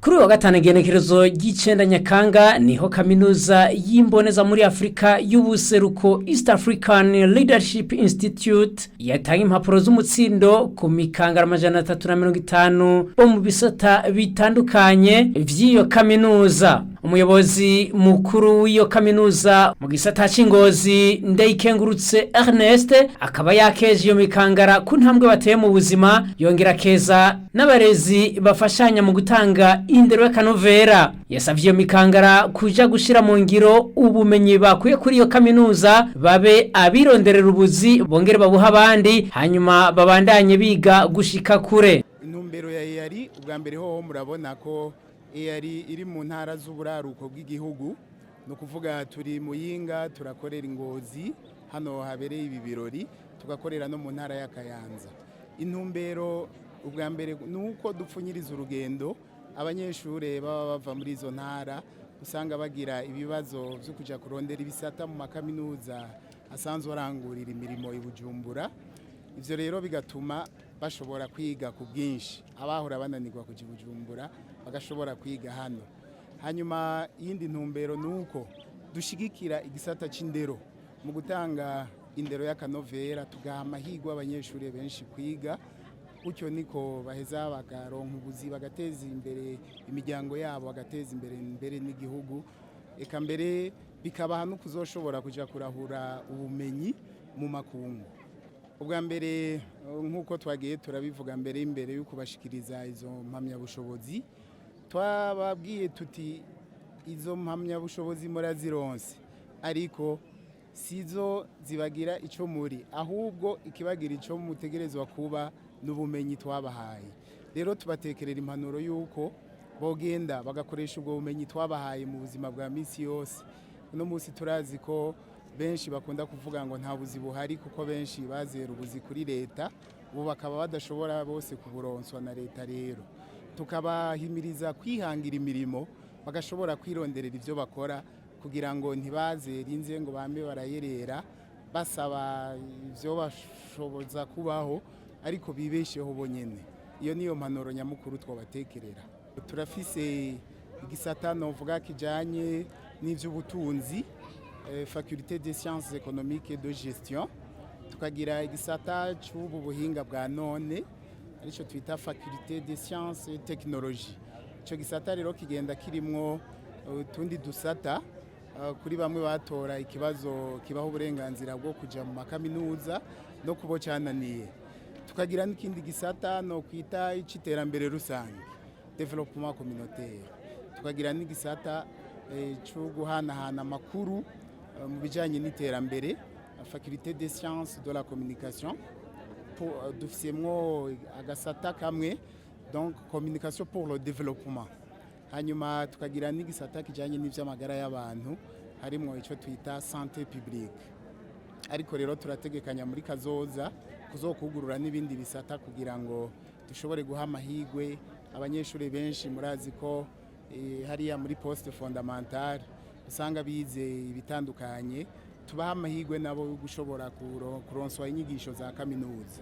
Kuri uyu wa gatanu, igenekerezo ry'icenda Nyakanga, niho kaminuza y'imboneza muri Afurika y'Ubuseruko, East African Leadership Institute, yatanga impapuro z'umutsindo ku mikangara 350 bo mu bisata bitandukanye vy'iyo kaminuza. Umuyobozi mukuru w'iyo kaminuza mu gisata c'Ingozi, Ndayikengurutse Ernest, akaba yakeje iyo mikangara ku ntambwe bateye mu buzima, yongera keza n'abarezi bafashanya mu gutanga indero y'akanovera. Yasavye iyo mikangara kuja gushira mu ngiro ubumenyi bakuye kuri iyo kaminuza, babe abironderera ubuzi bongere babuha abandi, hanyuma babandanye biga gushika kure. Intumbero ya EALI, ubwa mbere hoho murabona ko EALI iri mu ntara z'uburaruko bw'igihugu, ni ukuvuga turi Muyinga, turakorera Ingozi hano habereye ibi birori, tugakorera no mu ntara ya Kayanza. Intumbero ubwa mbere ni uko dupfunyiriza urugendo abanyeshuri baba bava muri izo ntara, usanga bagira ibibazo byo kujya kurondera ibisata mu makaminuza asanzwe arangurira imirimo i Bujumbura. Ibyo rero bigatuma bashobora kwiga ku bwinshi, abahora bananirwa kujya i Bujumbura bagashobora kwiga hano. Hanyuma iyindi ntumbero ni uko dushyigikira igisata cy'indero mu gutanga indero y'akanovera, tugaha amahirwe abanyeshuri benshi kwiga, gutyo niko baheza bakaronka ubuzi, bagateza imbere imiryango yabo, bagateza imbere mbere n'igihugu, eka mbere bikabaha no kuzoshobora kujya kurahura ubumenyi mu makungu. Ubwa mbere, nk'uko twagiye turabivuga mbere, imbere yo kubashikiriza izo mpamyabushobozi, twababwiye tuti: "Izo mpamyabushobozi murazironse, ariko sizo zibagira icyo muri, ahubwo ikibagira icyo mutegerezwa kuba n'ubumenyi twabahaye." Rero tubatekerera impanuro y'uko bogenda bagakoresha ubwo bumenyi twabahaye mu buzima bwa minsi yose. Uno munsi turazi ko benshi bakunda kuvuga ngo nta buzi buhari, kuko benshi bazera ubuzi kuri leta, ubu bakaba badashobora bose kuburonswa na leta. Rero tukabahimiriza kwihangira imirimo, bagashobora kwironderera ibyo bakora, kugira ngo ntibazere inze ngo bame barayerera basaba ibyo bashoboza kubaho, ariko bibesheho bonyine. Iyo niyo mpanuro nyamukuru twabatekerera. Turafise igisata novuga kijanye n'ivy'ubutunzi, faculté des sciences économiques et de gestion, tukagira igisata c'ubu buhinga bwa none, arico twita faculté des sciences et technologie. Ico gisata rero kigenda kirimwo utundi dusata kuri bamwe batora ikibazo kibaho uburenganzira bwo kuja mu makaminuza no kubo cananiye. Tukagira n'ikindi gisata no kwita ic'iterambere rusange, développement communautaire, tukagira n'igisata cyo guhanahana amakuru mu bijyanye n'iterambere, faculté des sciences de la communication. Dufisemwo agasata kamwe, donc communication pour le développement. Hanyuma tukagira n'igisata kijyanye n'iby'amagara y'abantu, harimo icyo twita santé publique. Ariko rero turategekanya muri kazoza kuzokugurura n'ibindi bisata kugira ngo dushobore guha amahirwe abanyeshuri benshi. Murazi ko hariya muri poste fondamentale usanga bize ibitandukanye, tubaha amahirwe nabo yo gushobora kuronswa inyigisho za kaminuza.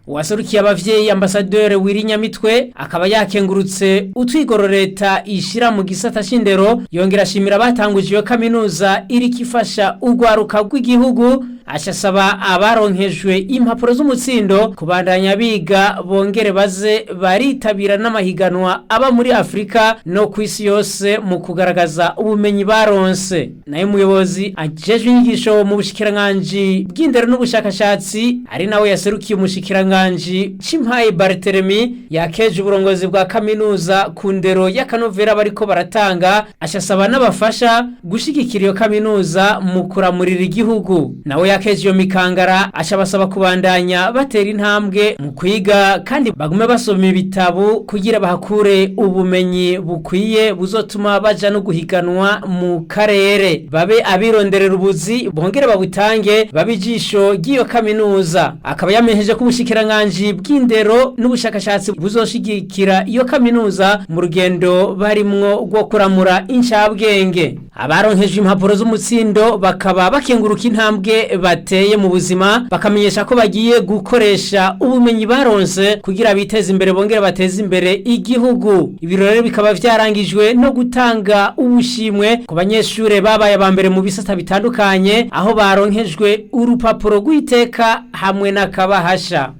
Uwaserukiye abavyeyi, ambasaderi Wirinyamitwe, akaba yakengurutse utwigoro leta ishira mu gisata c'indero, yongera ashimira abatanguje iyo kaminuza iriko ifasha urwaruka rw'igihugu. Ashasaba abaronkejwe impapuro z'umutsindo kubandanya biga, bongere baze baritabira n'amahiganwa aba muri Afrika no ku isi yose mu kugaragaza ubumenyi baronse. Nayo umuyobozi ajejwe inyigisho mu bushikiranganji bw'indero n'ubushakashatsi, ari nawe yaserukiye umushikiranganji, Cimpaye Barthélemy, yakeje uburongozi bwa kaminuza ku ndero y'akanovera bariko baratanga, ashasaba n'abafasha gushigikira iyo kaminuza mu kuramurira igihugu. Nawe yakeje iyo mikangara, ashabasaba kubandanya batera intambwe mu kwiga, kandi bagume basoma ibitabo kugira bahakure ubumenyi bukwiye buzotuma baja no guhiganwa mu karere, babe abironderera ubuzi bongere babutange, babe ijisho ry'iyo kaminuza. Akaba yamenyesheje ko ubushikiranganji bw'indero n'ubushakashatsi buzoshigikira iyo kaminuza mu rugendo barimwo rwo kuramura incabwenge. Abaronkejwe impapuro z'umutsindo bakaba bakenguruka intambwe bateye mu buzima, bakamenyesha ko bagiye gukoresha ubumenyi baronse kugira biteze imbere bongere bateze imbere igihugu. Ibirori rero bikaba vyarangijwe no gutanga ubushimwe ku banyeshure babaye aba mbere mu bisata bitandukanye, aho baronkejwe urupapuro rw'iteka hamwe n'akabahasha.